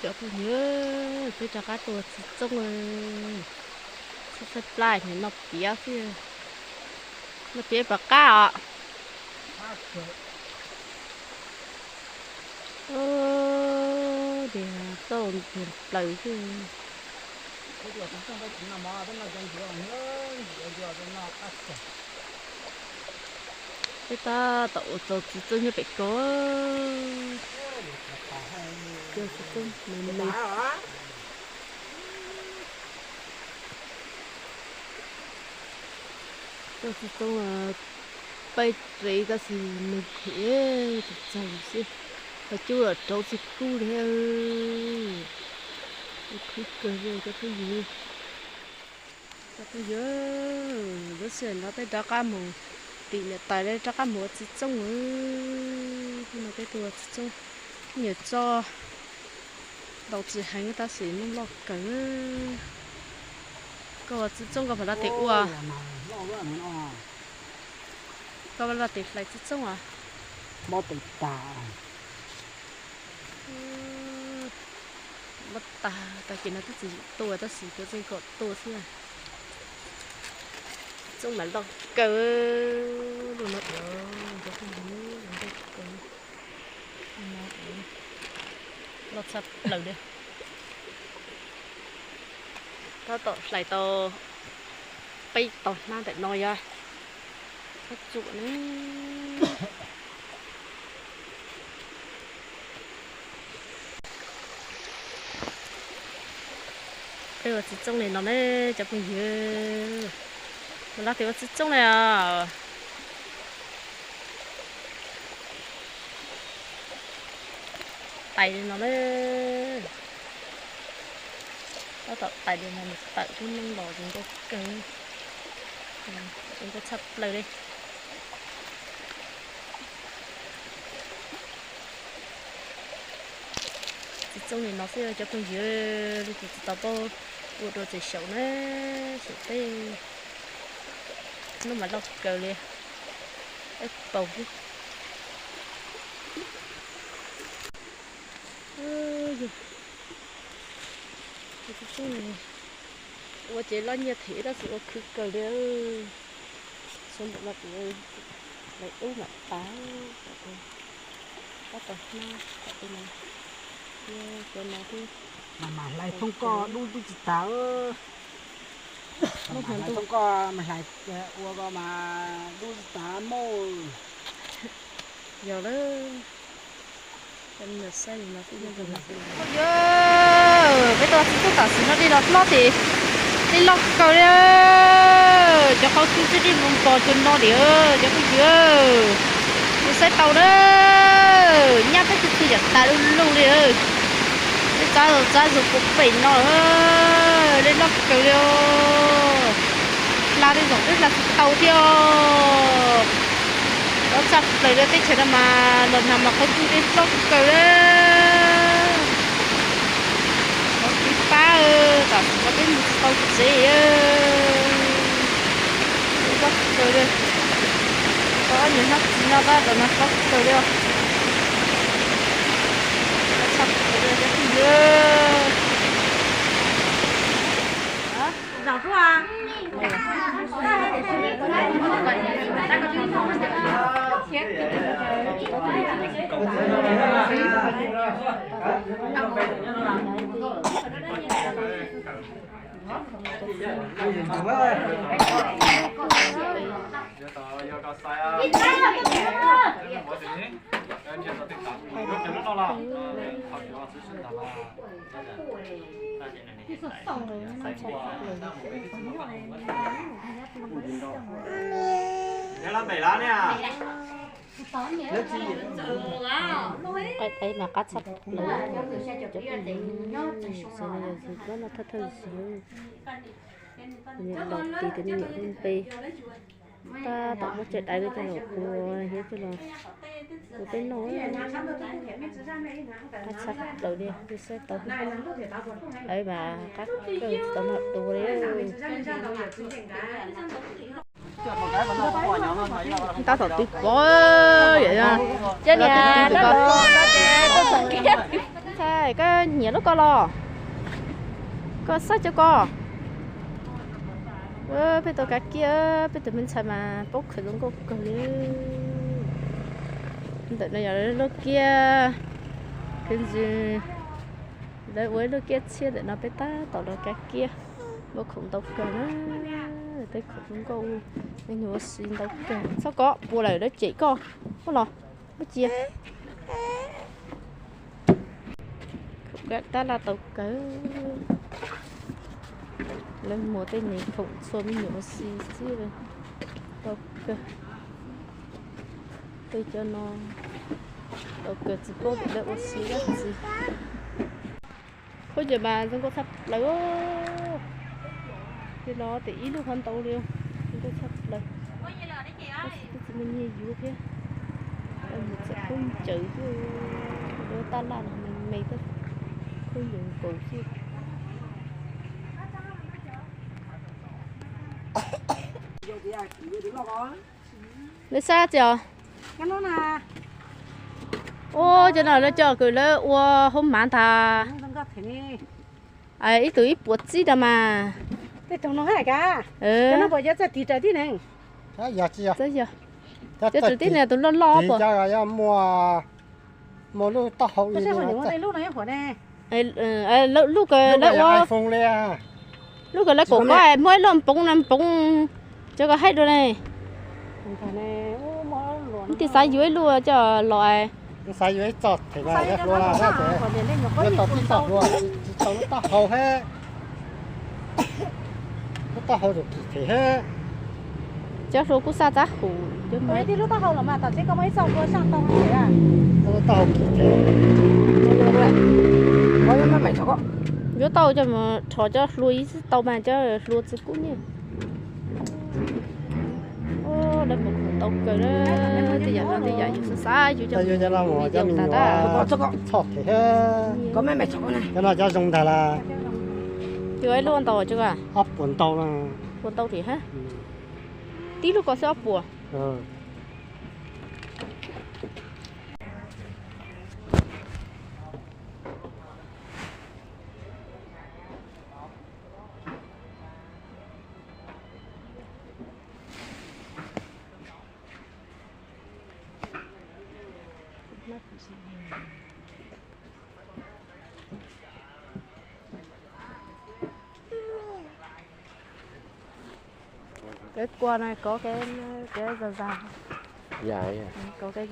Cov phooj ywg, peb rov qab tuaj ua txiv txoob, txhob txhawj plab, noj piav xwb, noj piav pom qab os. Ces txoj ntiag plaws xwb. Peb tab tom ua txaus txiv txoob nyob pem ko. Cov txiv txoob me me. Cov txiv txoob peb rev tab sis me hem txaus txaus xwb. Ho cub los rauv tsis kub li. Khwv kawg li cov phooj ywg. Cov phooj ywg, lub sij hawm no peb rov qab mus tim niam tais, rov qab mus ua txiv txoob. Hnub no peb tuaj ua txiv txoob, nyuam txoj ntau tsis heev tab sis muaj loj kawg. Koj ua txiv txoob koj puas laj tes ua? Koj puas laj tes hlais txiv txoob os? Mob tes tag. Mob tag, tag kis no twb tsis tua tab sis tuaj txij kom tua xwb. Txiv txoob mas loj kawg. Lub no tias cov phooj ywg, loj tshaj plaws li. Tab tom hlais tau peb tog hnab ntawm no yog. Txhob txuam ne. Peb ua txiv txoob li no ne cov phooj ywg. Mus laj tes ua txiv txoob li os. Tais li no na. Tab tom tais li no nws tawm lub neej los zoo nkauj kawg, zoo nkauj tshaj plaws li. Txiv txoob li no xwb cov phooj ywg, leej twg tsis tau paub ua dua ces xyaum na, xyaum peb. Hnub mas loj kawg li, peb paus xwb. Ua ces loj nyiaj thiab tab sis ua khwv kawg li. Suav ntawm no ces lawv dub mam tas, tab tom hnab, cov no thiab. Mas mas hlais thooj koj dub twb tsis tas. Mas hlais thooj koj mas hlais ua ko mas dub tsis tas mog. Yog lawm. Phooj ywg, peb tuaj txiv txoob tam sim no dej los hlob ces dej loj kawg li. Cov qhov tswb xwb dej npog npog cuag no li cov phooj ywg. Mus saib tau na, nyab peb tug twg yam tas lug lug li. Peb txav txav zog puag pem no, dej loj kawg li. Hla tej zaum twb hla tsis tau thiab. Loj tshaj plaws li, teb chaws no mas los nag mas qhov tswb dej loj kawg li. Qhov kev pab, tam sim no peb mus tsis tau tsev. Loj kawg li. Tau ob niag hnab txiv no tab tom nag loj kawg li. Loj tshaj plaws li cov phooj ywg. Qaib qaib mas qab tshaj plaws, cov phooj ywg, xyov no yog yus koj noj thawj thawj yus, nws los tis tes me nyuam lub npe. Tab tom muab caj daiv coj los ua thiab coj los ua peb noj. Qab tshaj plaws li, saib tau. Qaib mas qab kawg tsis tau noj dua li. Tab tom twb pom, tab tom twb pom. Koj nyiam lub ko los? Koj xav cov ko? Peb tau kav kiab, peb tus me ntxhais mas paub khwv zoo nkauj kawg li. Ntawm no yog lub kiab, khwv ntsis lawv ua ib lub kiab txhiab ntawm no, peb tab tom los kav kiab. Muaj khoom ntau kawg na, tej khoom zoo nkauj, me nyuam ua si ntau kawg. Txhob kov puas lawm lawv cem koj. Muab los, muab cia. Khoom tab laj tau kawg. Lawv muag tej niag khoom txhua me nyuam ua si xwb, tau kawg. Tej cov no tau kawg, tsis paub tias lawv ua si dab tsi. Khaub ncaws mas zoo nkauj tshaj plaws. Tej no tias ib lub qhov ntau li, zoo nkauj tshaj plaws. Twb tsis muaj nyiaj yuav thiab. Mus txog khaub ncaws xwb, lub tab laj no me me thiab, khaub ncaws nkaus xwb. Lawv sab tsi os? Ua cov no lawv coj kws lawv ua hoob mav ntag. Ib tug ib puas txib rau mas. Cov tsis yog, cov tsis tib ne, tus loj loj puas? Muaj lub taub hau, lub kws lawv ua, lub kws lawv kaum koj muaj ib lub npoov no, npoov cov koj haib dua ne. Twb xav yuav ib lub coj los. Xav yuav ib txoj them mas yuav tau tib txoj hlua, tsis tau lub taub hau thiab. Lub taub hau zoo kim them thiab. Cov hlua kuj xaj txab hum. Lub taub hau kim them. Yuav tau coj mus rho cov hlua ib tsis tau mas cov hlua tsis kub nyiaj. Lawv muag khoom tau kawg, tej yam no tej yam yus xav xav yus coj mus ntag. Txhoj them thiab. Cov no cov zoo ntag las. Tus ib lub ntau tsi? Ob puas ntau. Puas ntau tim hab. Tib lub ko xwb ob puas. Kev kua no kov kev zag zag. Kov kev